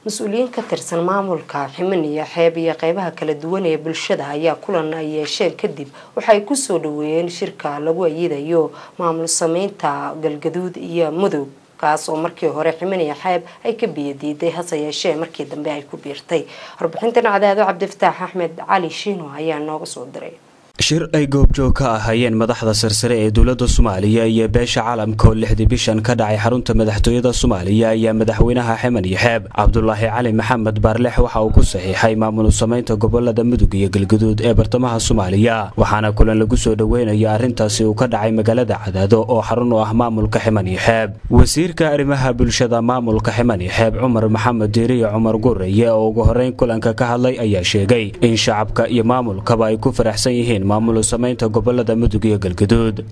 Mas-uuliyiin ka tirsan maamulka Ximan iyo Xeeb iyo qeybaha kala duwan ee bulshada ayaa kulan ay yeesheen kadib waxay kusoo dhaweeyeen shirka lagu ayidayo maamul sameynta Galgaduud iyo Mudug, kaas oo markii hore Ximan iyo Xeeb ay ka biyadiiday, hase yeeshee markii dambe ay ku biirtay. Warbixintan Cadaado Cabdifataax Axmed Cali Shiino ayaa nooga soo diray. Shir ay goobjoog ka ahaayeen madaxda sarsare ee dowladda Soomaaliya iyo beesha caalamka oo 6dii bishan ka dhacay xarunta madaxtooyada Soomaaliya ayaa madaxweynaha Ximan iyo Xeeb Cabdulaahi Cali Maxamed Baarlex waxa uu ku saxiixay maamul samaynta gobolada Mudug iyo Galgaduud ee bartamaha Soomaaliya. Waxaana kulan lagu soo dhoweynayo arrintaasi uu ka dhacay magaalada Cadaado oo xarun u ah maamulka Ximan iyo Xeeb. Wasiirka arrimaha bulshada maamulka Ximan iyo Xeeb Cumar Maxamed Diiriye Cumar Gureye oo ugu horeyn kulanka ka hadlay ayaa sheegay in shacabka iyo maamulkaba ay ku faraxsan yihiin maamul samaynta gobolada Mudug iyo Galgaduud.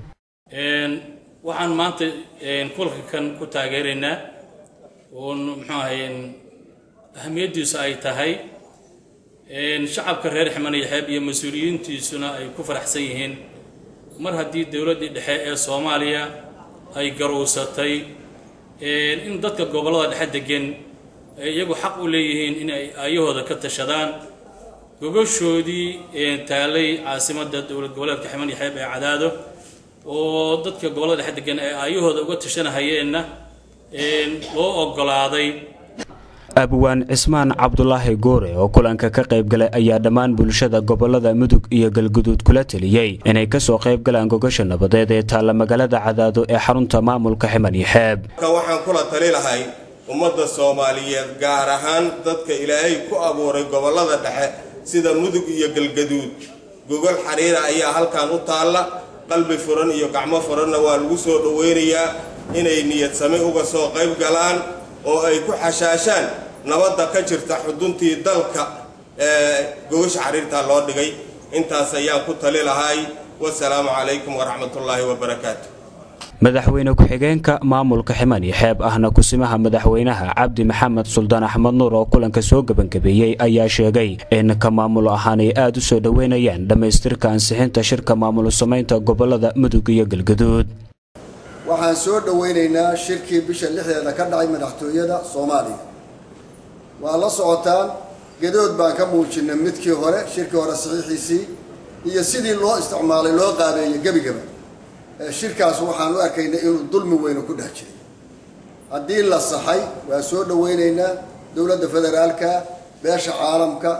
Waxaan maanta kulanka kan ku taageeraynaa oon muxuu ahay ahamiyaddiisu ay tahay shacabka reer Ximan iyo Xeeb iyo mas-uuliyiintiisuna ay ku faraxsan yihiin mar haddii dowladdii dhexe ee Soomaaliya ay garowsatay in dadka gobollada dhexe degan ay iyagu xaq u leeyihiin in ay aayahooda ka tashadaan. Gogoshoodii taalay caasimadda dowlad goboleedka Ximan iyo Xeeb ee Cadaado oo dadka gobollada dhexe degan ay aayahooda uga tashanahayeenna loo oggolaaday. Abwaan Cismaan Cabdulaahi Goore oo kulanka ka qayb galay ayaa dhammaan bulshada gobolada Mudug iyo Galguduud kula taliyey inay kasoo qayb galaan gogasha nabadeed ee taalla magaalada Cadaado ee xarunta maamulka Ximan iyo Xeeb. Waxaan kula tali lahay ummadda Soomaaliyeed, gaar ahaan dadka Ilaahay ku abuuray gobollada dhexe sida Mudug iyo Galgaduud, gogol xariira ayaa halkan u taalla, qalbi furan iyo gacmo furanna waa lagu soo dhoweynayaa inay niyad same uga soo qayb galaan oo ay ku xashaashaan nabadda ka jirta xuduntii dalka ee gogasha xariirtaa loo dhigay. Intaas ayaan ku tali lahay. Wasalaamu calaykum waraxmatullaahi wabarakaatu. Madaxweyne ku-xigeenka maamulka Ximan iyo Xeeb ahna kusimaha madaxweynaha Cabdi Maxamed Suldaan Axmed Nuur oo kulanka soo gebangabeeyey ayaa sheegay in ka maamul ahaan ay aada u soo dhoweynayaan dhammaystirka ansixinta shirka maamul samaynta gobolada Mudug iyo Galgaduud. Waxaan soo dhoweynaynaa shirkii bisha 6deeda ka dhacay madaxtooyada Soomaaliya. Waa la socotaan, gadood baan ka muujinay midkii hore, shirkii hore saxiixiisii iyo sidii loo isticmaalay, loo qaabeeyey gebigaba shirkaas. Waxaan u arkaynay inuu dulmi weyne ku dhex jiray. Haddii la saxay waa soo dhoweynaynaa, dowladda federaalka, beesha caalamka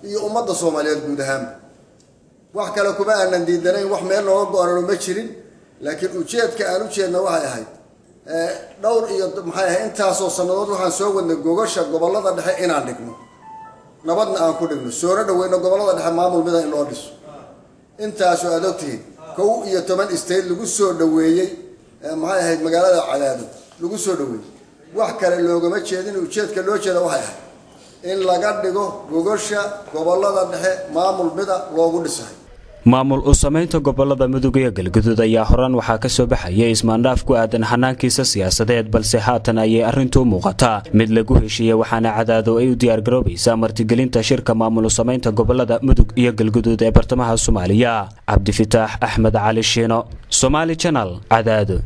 iyo ummadda Soomaaliyeed guud ahaanba. Wax kale kuma aanan diidanayn, wax meel nooga go-anano ma jirin, laakiin ujeedka aan u jeedna waxay ahayd dhowr iyo maxay ahayd intaasoo sannadood waxaan soo wadnay gogasha gobollada dhexe inaan dhigno, nabadna aan ku dhigno, soona dhaweyno gobollada dhexe maamul mida in loo dhiso. Intaasoo aad ogtihiin 11 state lagu soo dhaweeyey, maxay ahayd, magaalada Cadaado lagu soo dhaweeyey, wax kale loogama jeedin. Ujeedka loo jeeda waxay ahayd in laga dhigo gogosha gobollada dhexe maamul mida loogu dhisayo. Maamul u samaynta gobolada Mudug iyo Galgaduud ayaa horaan waxaa ka soo baxayay ismaandhaaf ku aadan hanaankiisa siyaasadeed, balse haatan ayay arrintu muuqataa mid lagu heshiiyey, waxaana Cadaado ay u diyaargaroobaysaa martigelinta shirka maamul samaynta gobolada Mudug iyo Galgaduud ee bartamaha Soomaaliya. Cabdifitaax Axmed Cali Shiino, Somaali Channel, Cadaado.